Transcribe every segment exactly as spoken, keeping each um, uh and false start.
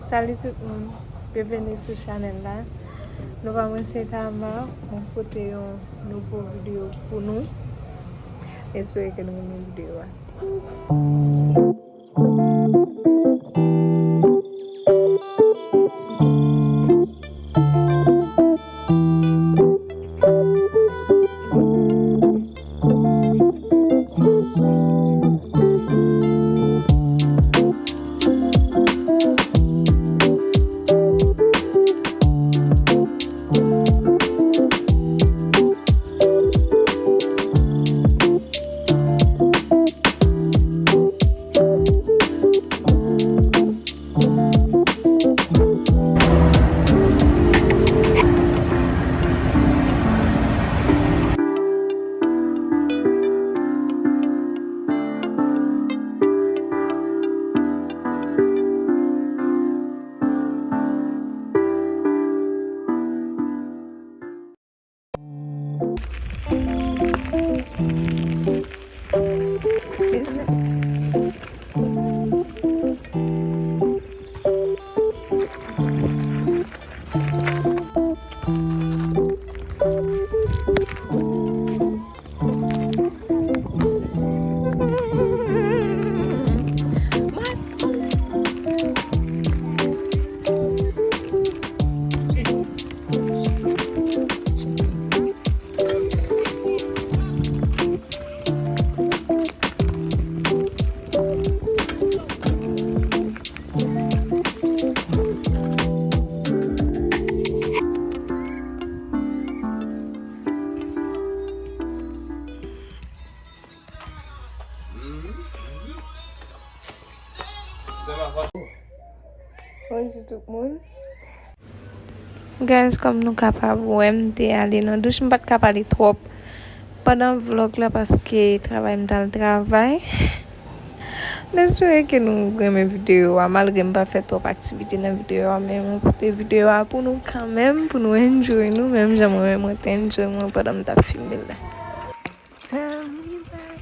Salut tout moun, byenveni sou chanèl la. Nou pa mwen se Tama, mwen pote yon nouvo videyo pou nou. Espere ke nou renmen videyo a. Bonjou tout moun. Guys, kòm nou kapab wè, m te ale nan douch, m pa t ka pale twòp pandan vlòg la paske travay m t al travay. M espere ke nou renmen videyo a, malgre m pa fè twòp aktivite nan videyo a, men mwen pote videyo a pou nou kanmenm, pou nou enjoy nou, menm jan mwen menm mwen te enjoy mwen pandan m t ap filme l la. Tell me why.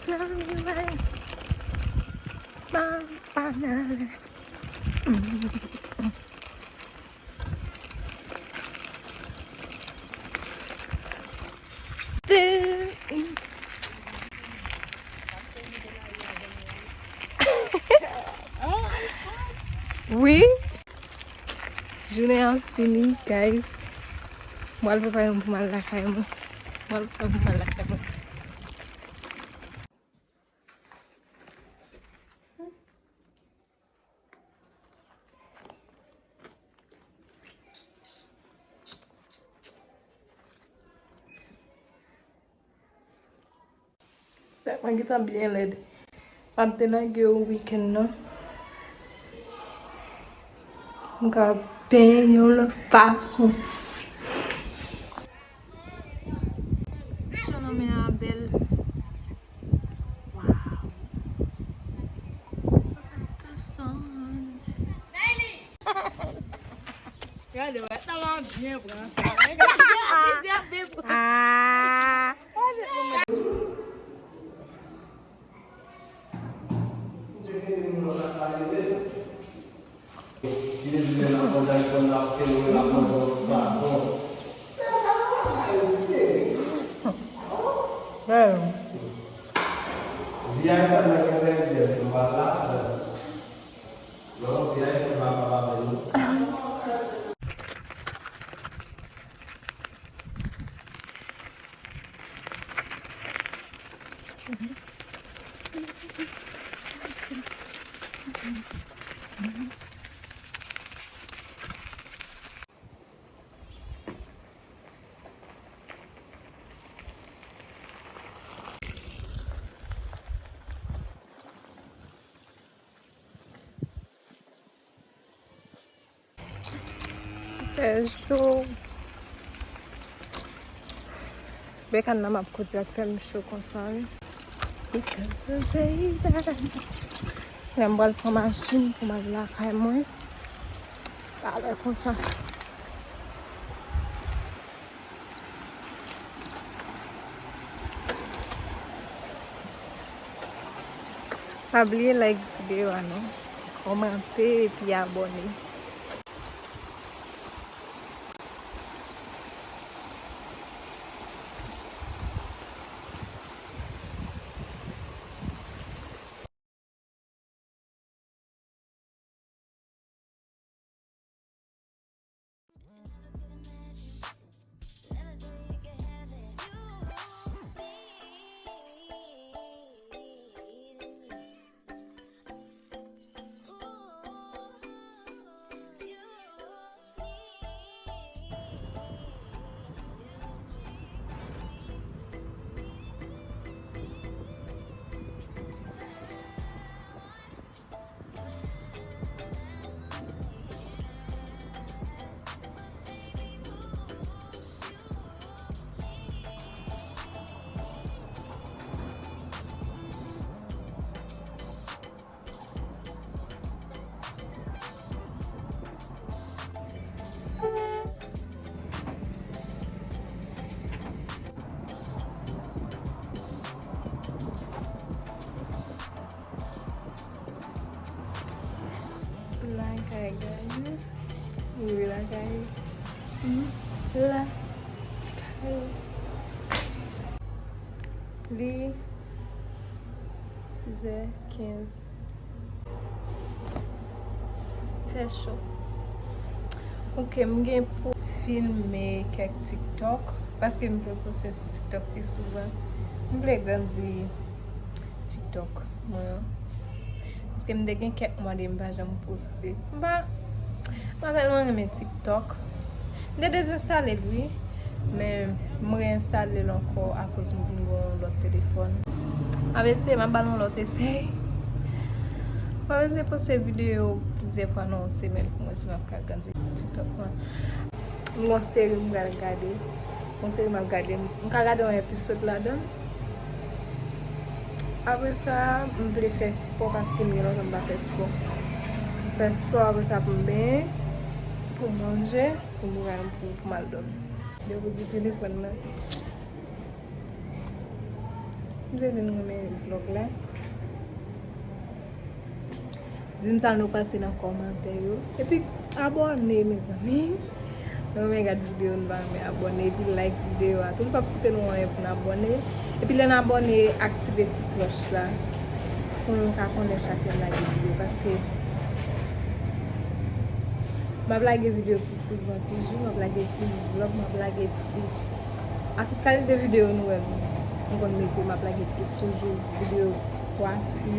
Tell me why. My finally. Wi. Jounen an fini, guys. Mwen al prepare m pou m al lakay mwen. Mwen al prepare m pou m al lakay mwen. Tèt mwen gentan byen lèd. M ap delage yo wikenn nan. M ka benyen yon lòt fason. Jan lanmè a bèl. Wow. The sun. Gade, wè, sa va byen pran sa. Gade, gade, gade, gade. Ah. Fè cho. Bekàn nan m ap kouri ak fè m cho konsa wi. Because of baby. Lè m pral pran machin pou m al lakay mwen. Talè konsa. Pa bliye like videyo a non, kòmante epi abòne. Lakay, guys. Wi, lakay. Hmm. Lakay. Li sizè kenz. Fè cho. Ok, m gen pou filme kèk TikTok, paske m vle poste sou TikTok pi souvan. M vle grandi TikTok mwen an. Paske m te gen kèk mwa de m pa janm poste. M pa, m pa tèlman renmen TikTok. M te dezenstale l wi, men m reenstale l ankò akoz m vin gen yon lòt telefòn. Avèse, m ap ba l yon lòt esèy. M ap eseye poste videyo plizyè fwa nan yon semèn pou m wè si m ap ka grandi TikTok mwen. M gon seri m pral gade. Gon seri m ap gade. M ka gade yon episode ladan l. Apre sa, m vle fè spò paske m gen lontan m pa fè spò. M fè spò, apre sa pou m benyen, pou m manje, pou m pral, pou, pou m al dòmi. Depi w di telefòn nan. M swete nou renmen vlòg la. Di m sa nou panse nan kòmantè yo. Epi abòne, mezanmi. Nou renmen gad videyo, nou pa renmen abòne. Epi like videyo a tou. Nou p ap koute nou anyen pou n abòne. Epi lè n abòne, aktive ti klòch la. Pou nou ka konnen chak lè m lage videyo. Paske m ap lage videyo pi souvan toujou. M ap lage plis vlòg. M ap lage plis. A tout kalite videyo nou wè m, m konn mete, m ap lage plis toujou. Videyo kwafi.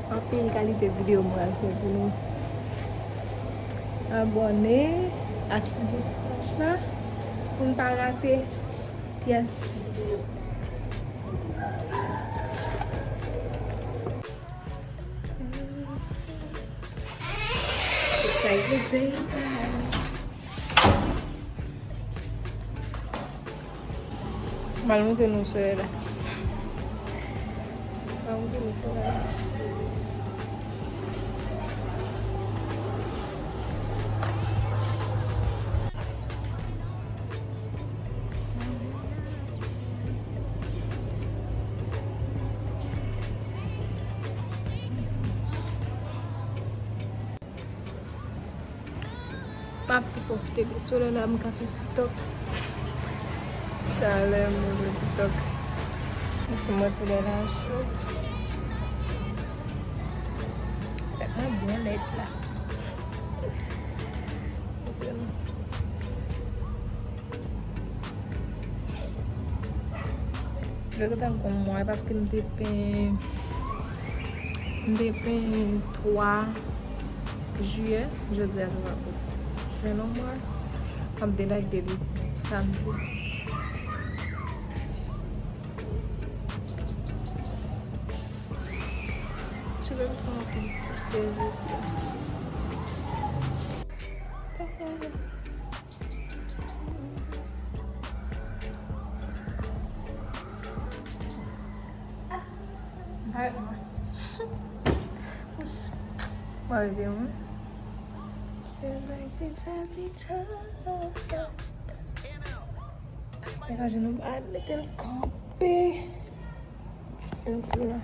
Anpil kalite videyo m pral fè pou nou. Abòne, aktive klòch la pou n pa rate pyès videyo. It's like the day. M al moute nou solèy la. M al moute nou solèy la. M ap tou pwofite de solèy la, m ka fè TikTok. Talè m jwe TikTok. Paske m wè solèy la cho. Fèt mwen byen lèd la. Lè gentan gon mwa, paske m te penyen, m te penyen twa jiyè, jodi a se pa pou fè yon mwa, m ap delage li samdi. Cheve m pran anpil pousè jodi a. Mwen rive, wi. Feel like this every time. Degaje nou, al mete l kanpe. Yon kou la.